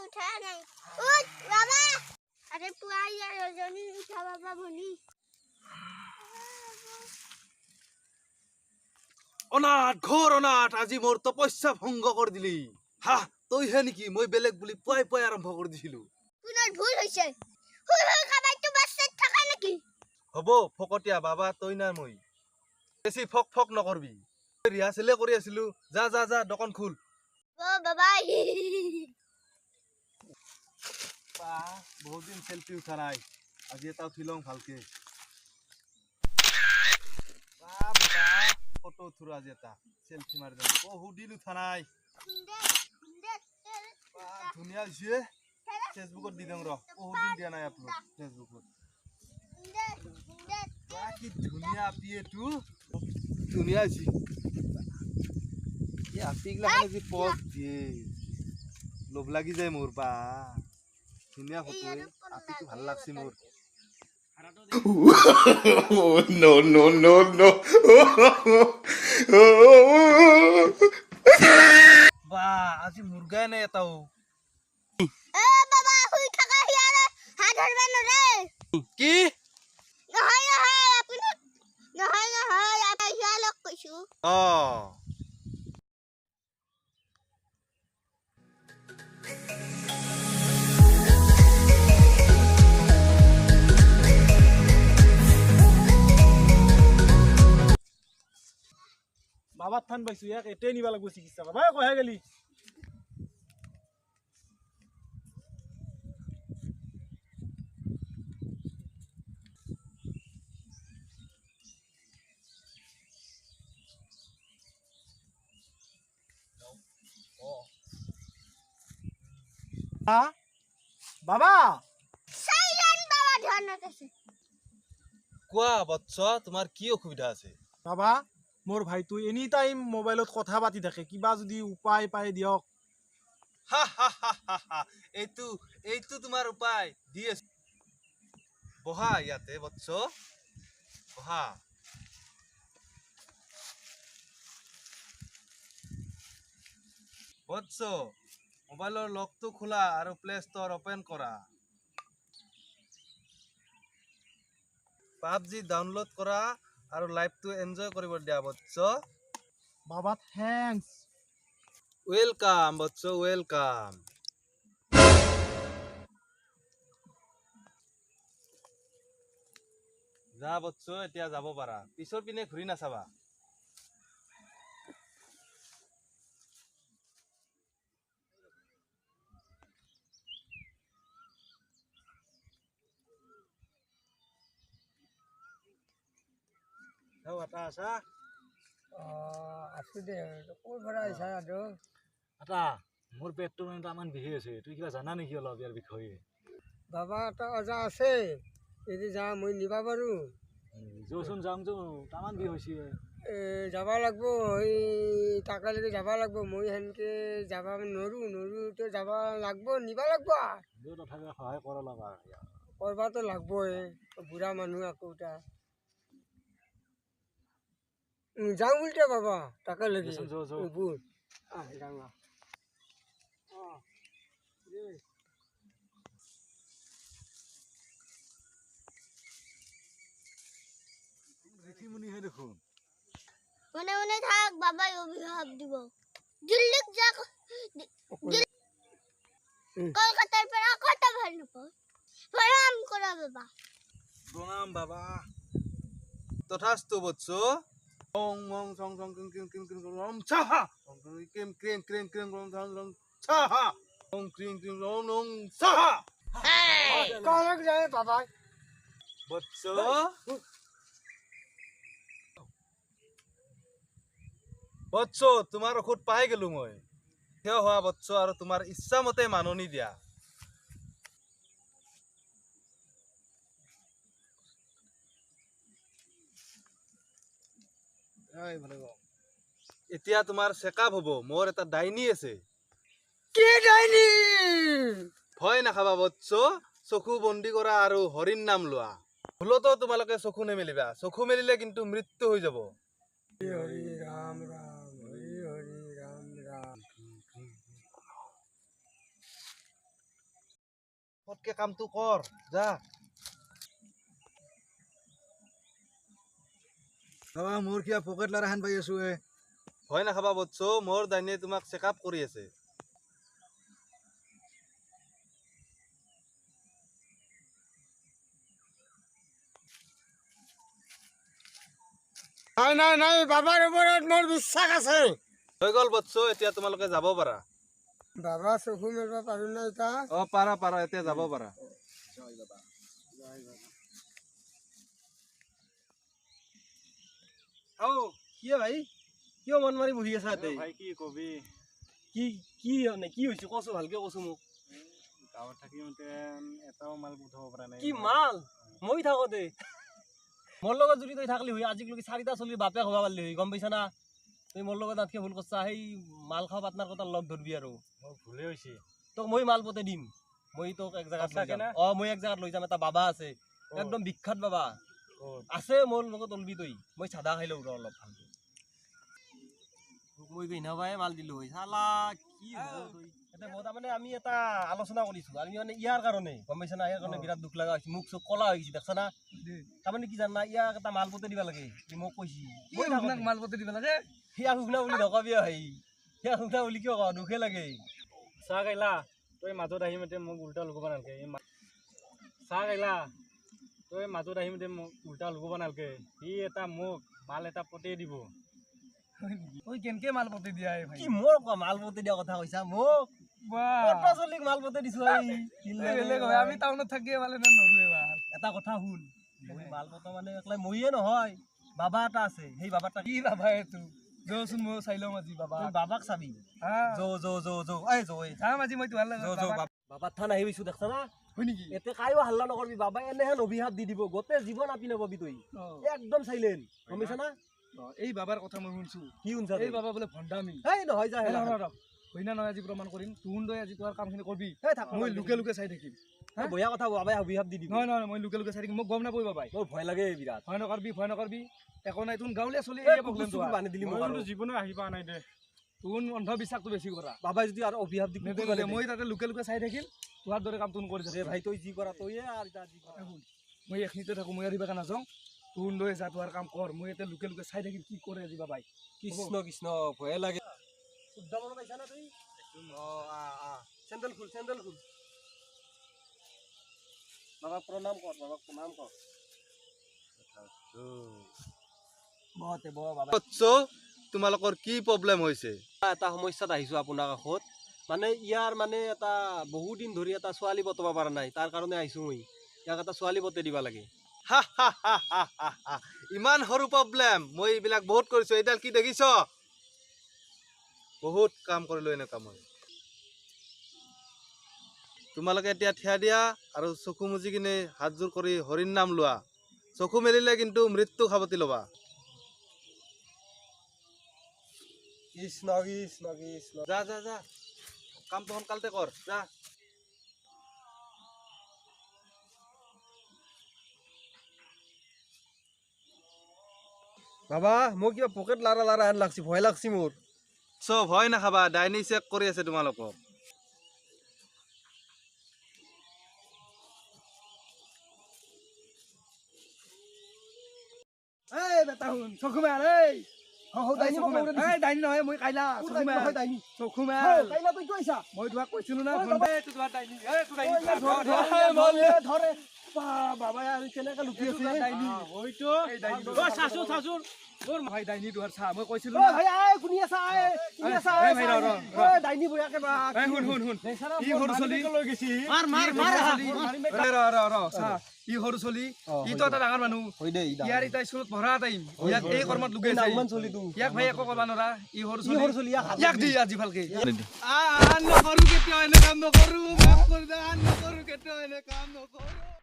উঠা নাই। উঠ বাবা, আৰে পুৱা ৰজনী উঠা বাবা ভনী। অনাথ ঘৰ অনাথ, আজি মোৰ তপস্যা ভংগ কৰি দিলি। হা, তইহে নেকি? মই বেলেগ বুলি পুৱাই পুৱাই আৰম্ভ কৰি দিছিলো। পুনৰ ভুল হৈছে। শুই শুই কাবাইটো বাচ্চাত থাকা নেকি? হ'ব ফকতীয়া বাবা, তই না মই। বেছি ফক ফক নকৰবি, ৰিহাৰ্চেলে কৰি আছিলো। যা যা যা, দোকান খোল। অ বাবা, বহুত দিন চেলফি উঠা নাই, আজি এটা উঠি লওঁ ভালকে। ফটো উঠো আজি, এটা চেলফি মাৰি যাম, বহুত দিন উঠা নাই। ধুনীয়া হৈছে, ফেচবুকত দি দিওঁ ৰ, বহুত দিন দিয়া নাই আপলোড ফেচবুকত। কি ধুনীয়া আপি এইটো, ধুনীয়া হৈছে। এই আপিগিলাখনে যি পজ দিয়ে, লোভ লাগি যায় মোৰ। বা ধুনীয়া ফটো, আপিটো ভাল লাগছে মোৰ। No, no, no, no. বা আজি মুৰ্গাই নাই এটাও। এ বাবা, শুই থাকা শিয়ালে হাত ধৰিব নোৱাৰে। কি? নহয় নহয়, আপুনি নহয় নহয়, আপুনি শিয়ালক কৈছো। অ বাবাৰ থান পাইছো, ইয়াক এতিয়াই নিব লাগিব চিকিৎসা। বাবা কহে গেলি। বাবা চাইলেন বাবা ধ্যানত আছে। কোৱা বৎস, তোমাৰ কি অসুবিধা আছে? বাবা, মোৰ ভাইটো এনি টাইম মোবাইলত কথা পাতি থাকে, কিবা যদি উপায় পাই দিয়ক। হা হা হা হা হা, এইটো এইটো তোমাৰ উপায় দি আছো। বহা ইয়াতে বৎস, বহা। বৎস, মোবাইলৰ লকটো খোলা আৰু প্লে ষ্টৰ অপেন কৰা। পাবজি ডাউনলোড কৰা আৰু লাইফটো এনজয় কৰিব দিয়া বৎস। বাবা thanks. Welcome বৎস, welcome. যা বৎস, এতিয়া যাব পাৰা, পিছৰ পিনে ঘূৰি নাচাবা। এটা আছা। আছো দে, ক'ৰ পৰা আহিছা আৰু? এটা মোৰ পেটটো মানে তামান বিষ আছে, তুই কিবা জানা নেকি অলপ ইয়াৰ বিষয়ে? বাবা এটা অজা আছে, যদি যা মই নিবা পাৰোঁ। যোচোন যাওঁ যো, তামান বিষ হৈছে। যাব লাগব, এই তাকালৈকে যাব লাগব, মই সেনকে যাব নোৱাৰোঁ, নোৱাৰোঁ তো যাব লাগব, নিবা লাগব। তথাপি সহায় কৰ অলপ আৰু। কৰবাতো লাগবই, বুঢ়া মানুহ আকৌ এটা। যাওঁ বুলিতে বাবা তাকে লাগি। বল যাওঁ। ঋষিমুনিহে দেখোন। মনে মনে থাক, বাবাই অভিশাপ দিব। দিল্লীক যা, কলকাতাৰ পৰা কত ভাল নাপাওঁ। প্ৰণাম কৰা বাবা। প্ৰণাম বাবা। তথাস্তু বৎস। ওং ওং সং সং ক্রিং ক্রিং ক্রিং ক্রিং ওম ছাহা, ওং ক্রিং ক্রিং ক্রিং ক্রিং ওং সং সং ছাহা, ওং ক্রিং ক্রিং ওং ওং সাহা। কলক যায় বাবা। বৎস, বৎস, তোমাৰ ঔষধ পাই গেলো মই। থিয় হোৱা বৎস, আৰু তোমাৰ ইচ্ছামতে মাননি দিয়া। এতিয়া তোমাৰ চেকআপ হ'ব। মোৰ এটা ডাইনী আছে। কি ডাইনী? ভয় নাখাবা বৎস, চকু বন্দী কৰা আৰু হৰিণ নাম লোৱা। ভুলতো তোমালোকে চকু নেমেলিবা, চকু মেলিলে কিন্তু মৃত্যু হৈ যাব। হৰি ৰাম ৰাম হৰি হৰি ৰাম ৰাম। ফটকে কামটো কৰ, যা। বাবা, মোৰ কিবা পকেট লৰা হেন পাই আছো এ। ভয় নাখাবা বৎস, মোৰ ডাইনীয়ে তোমাক চেক আপ কৰি আছে। নাই নাই নাই, বাবাৰ ওপৰত মোৰ বিশ্বাস আছে। হৈ গ'ল বৎস, এতিয়া তোমালোকে যাব পাৰা। বাবা, চকু মেলিব পাৰো না এতিয়া? অ, পাৰা পাৰা, এতিয়া যাব পাৰা। অ, কিয় ভাই, কিয় মন মাৰি বহি আছা ইয়াতে? ভাই, কি কবি। কি কি মানে কি হৈছে কচোন, ভালকে কচোন মোক। গাঁৱত থাকি এটাও মাল পঠাব পৰা নাই। কি মাল? মই থাকোতে মোৰ লগত যদি তই থাকলি হয়, আজিলৈকে চাৰিটা চলিৰ বাপেক হ'ব পাৰিলি হয়, গম পাইছা না? তই মোৰ লগত নাথকে ভুল কৰছা। সেই মাল খোৱা পাৰ্টনাৰ কথা লগ ধৰবি আৰু। মোৰ ভুলে হৈছে। তোক মই মাল পতে দিম, মই তোক এক জেগাত লৈ সঁচাকে যাম। না? অ, মই এক জেগাত লৈ যাম, এটা বাবা আছে, একদম বিখ্যাত বাবা ক'ত? আছে, মোৰ লগত ওলবি তই। মই চাদা খাই লওঁ ৰ অলপ ভালকে। তোক মই গইনাবাই মাল দিলো হয়, চালা কি হ'ব তই। এতিয়া মই তাৰমানে আমি এটা আলোচনা কৰিছো, আমি মানে ইয়াৰ কাৰণে, গম পাইছা না, ইয়াৰ কাৰণে বিৰাট দুখ লগা হৈছে, মুখ চুখ ক'লা হৈ গৈছে, দেখছা না? তাৰমানে কি জানা, ইয়াক এটা মাল পতে দিবা লাগে, সি মোক কৈছি। মই থাকোতে। মাল পতে দিব লাগে? সিয়াক শুনা বুলি নকবি ভাই, সিয়াক শুনা বুলি কিয় কওঁ, দুখে লাগে। চাহ গাইলা, তই মাজত আহি মতে মোক উল্টা লগাব নালগে। এই চাহ গাইলা, তই মাজত আহি মতে মোক উল্টা লগাব নালগে। সি এটা মোক মাল এটা পতেই দিব। ঐ, কেনকে মাল পতে দিয়া এই ভাই? কি মোৰ কোৱা মাল পতে দিয়া কথা কৈছা মোক? বাহ। কত চলিক মাল পতে দিছো এই। এই বেলেগ হয়, আমি টাউনত থাকিয়ে পালে না নৰো এবাৰ। এটা কথা শুন, মই মাল পতা মানে একলাই মইয়ে নহয়, বাবা এটা আছে, সেই বাবা এটা। কি বাবা এইটো? য'চোন, ময়ো চাই লম আজি বাবা। তই বাবাক চাবি। হা। যো যো যো যো, এই যো, এই। যাম আজি মই তোমাৰ লগত। যো যো। বাবাক। বাবাৰ থান আহি পাইছো, দেখছা না? হয় নেকি? এতে কায়ো হাল্লা নকৰবি, বাবাই এনেহেন অভিশাপ দি দিব, গোটেই জীৱন আপি নাপাবি তই। একদম চাইলেণ্ট, গম পাইছা না? অ, এই বাবাৰ কথা মই শুনছো। কি শুনছা এই তই? বাবা বোলে ভণ্ডামি। এই নহয়, যা। এই ৰ, ৰ, ৰ। হয় না নহয় আজি প্ৰমাণ কৰিম। তুন তই আজি তোমাৰ কামখিনি কৰবি, এই থাক, মই লুকে লুকে চাই থাকিম। এই বঢ়িয়া কথা, বাবাই অভিশাপ দি দিব। নহয় নহয়, মই লুকে লুকে চাই থাকিম, মোক গম নাপাব বাবাই। মোৰ ভয় লাগে বিৰাট। ভয় নকৰবি, ভয় নকৰবি, একো নাই। তুন গাঁৱলীয়া চলি, এই এই কুকুৰ প্ৰব্লেমটো চুকুৰ আৰু। বান্ধি দিলি মোক মই আৰু। কিন্তু জীৱনত আহি পোৱা নাই দে। তুন অন্ধবিশ্বাসটো বেছি কৰা। বাবাই যদি আৰু অভিশাপ দি নেদে, কুকুৰ নেদে, বান্ধি মই তাতে লুকে লুকে চাই থাকিম, তোহাৰ দৰে কাম তুন কৰি দে থাকিম। ভাই, তই যি কৰা তইয়ে আৰু যা যি কৰা। শুন, মই এইখিনিতে থাকো, মই আৰু ইবাকে নাযাওঁ। তুন লৈ যা, তোহাৰ কাম কৰ, মই ইয়াতে লুকে লুকে চাই থাকিম কি কৰে আজি বাবাই। কৃষ্ণ কৃষ্ণ, ভয়ে লাগে। শুদ্ধ মনত আহিছা না তুই? অ, আ আ চেন্দেল খুল, চেন্দেল খুল। বাবাক প্ৰণাম কৰ, বাবাক প্ৰণাম কৰ। বহতে বহ বাবা। বৎস, তোমালোকৰ কি প্ৰব্লেম হৈছে? এটা সমস্যাত আহিছো আপোনাৰ কাষত, মানে ইয়াৰ মানে এটা বহুদিন ধৰি এটা ছোৱালী পতাব পৰা নাই, তাৰ কাৰণে আহিছো মই। ইয়াক এটা ছোৱালী পতাই দিব লাগে। হা হা হা হা হা হা। ইমান সৰু প্ৰব্লেম, মই এইবিলাক বহুত কৰিছো। এইডাল কি দেখিছ? বহুত কাম কৰিলো এনেকুৱা মই। তোমালোকে এতিয়া থিয়া দিয়া আৰু চকু মুজি কিনে হাতযোৰ কৰি হৰিৰ নাম লোৱা। চকু মেলিলে কিন্তু মৃত্যু সাৱটি ল'বা। কৃষ্ণ কৃষ্ণ কৃষ্ণ। যা যা যা, কামটো সোনকালতে কৰ, যা। বাবা, মোক কিবা পকেট লাৰা লাৰা হেন লাগছি, ভয় লাগছি মোৰ। চ, ভয় নাখাবা, ডাইনী চেক কৰি আছে তোমালোকক। এই বেটা শুন, চকু মেল, এই। হৌ, ডাইনী মোক কামুৰি দিছে। এই ডাইনী নহয়, মই কাইলা। কোন চকু ডাইনী? মেল। নহয় ডাইনী। চকু হৌ, মেল। কাইলা, তই কিয় আহিছা? মই তোমাক কৈছিলো না, ঐ, ভণ্ড- বাবা। এই, তোৰ তোমাৰ ডাইনী, এই, তোৰ ডাইনী। ঐ, ইয়াক ধৰ, ধৰ, ধৰ, ধৰ, ধৰ, ধৰ, ধৰ। বা, বাবাই আৰু কেনেকে লুকি এইটো আছে? তোমাৰ ডাইনী। হয়তো। এই ডাইনী। অ, চাচো চাচোন। তোৰ ভাই ডাইনী তোহাৰ চা, মই কৈছিলো ঐ না। ভাই, আই, শুনি আছা, আই, শুনি আছা, এই আই, ভাই, ৰ, ৰ, ৰ। ঐ, ডাইনী বঢ়িয়াকে বা। এই শুন, শুন, শুন। ই সৰু চলি। লৈ গৈছি। মাৰ, মাৰ, মাৰ, ৰ, ৰ, ৰ, ৰ, চা। ই সৰু চলি, ই তো এটা ডাঙৰ মানুহ। হয় দে, ই ডাঙৰ। ইয়াৰ এতিয়া স্কুলত পঢ়া টাইম, ইয়াক এই কৰ্মত লুকাই আছে। ইমান চলিটো। ইয়াক ভাই একো ক'ব নোৱাৰা, ই সৰু ই চলি। সৰু চলি, ইয়াক হাতত ইয়াক দি আজি ভালকে। আ, আ, নকৰো কেতিয়াও এনে কাম নকৰো, মাফ কৰি দে, আ, নকৰো কেতিয়াও এনে কাম নকৰো।